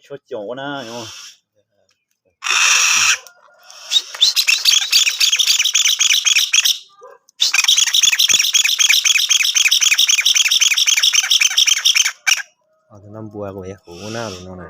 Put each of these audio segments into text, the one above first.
Tuaj coom ua na. Tus no npua kuv yuav huv ua na tus no na.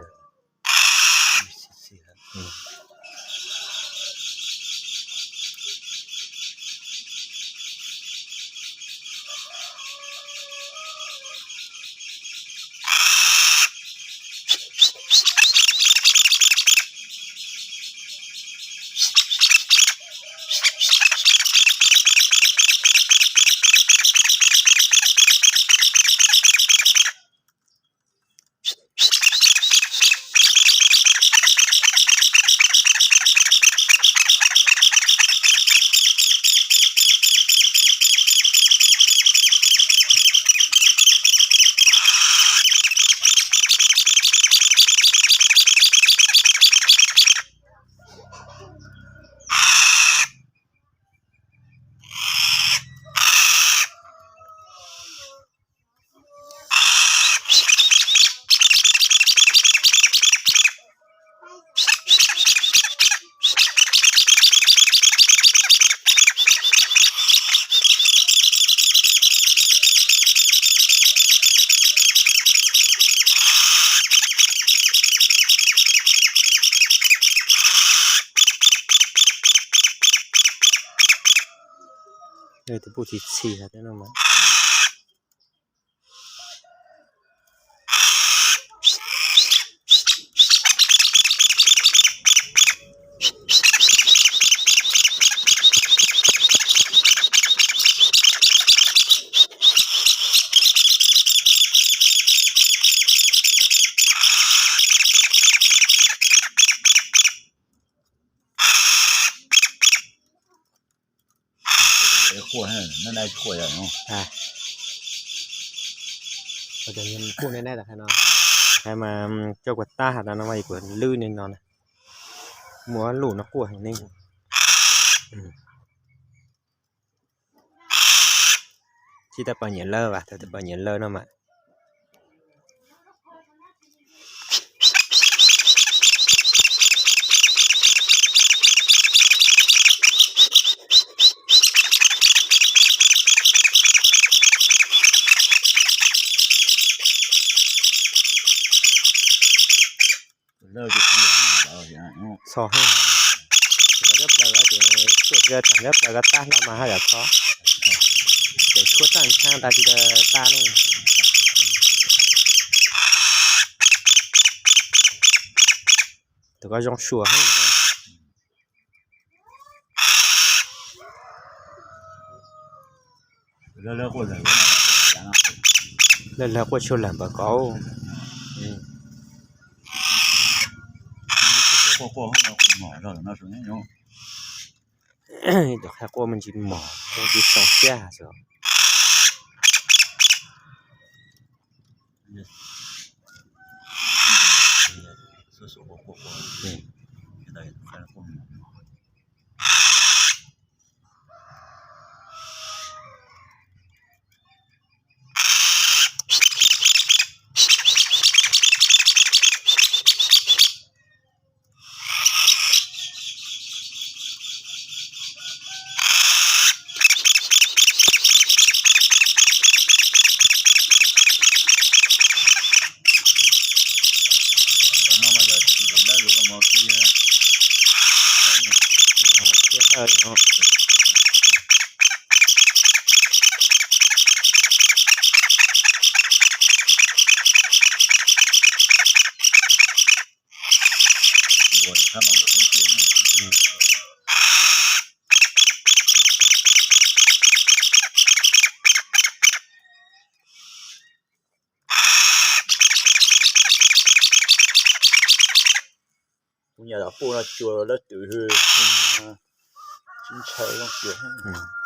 Tus puj txi txhi no mas. Quaj, quaj ne ne, hais mas coj kuv tab has tas no mas kuv lwb ne no na. Muaj lus no quaj heev ne. Tsis tas poj niam lawv, vas tau tus poj niam lawv no mas. Txho heev, cov cov plaws ces tuaj tsis tau tseem cov plaws ko tag hlo mas haj yam txho. Ces tshuab tag ntshav tas tsis tas tas ne. Tus ko zoo sua heev. Lawv lawv quaj tsuag lawm npawg kauv. Cov qhia quaj me ntsis mos, quaj ntsis tsaus siab xwb. Kuv nyuam qhuav pub no cua lab twm hwj, tsis ntshaw zoo cua.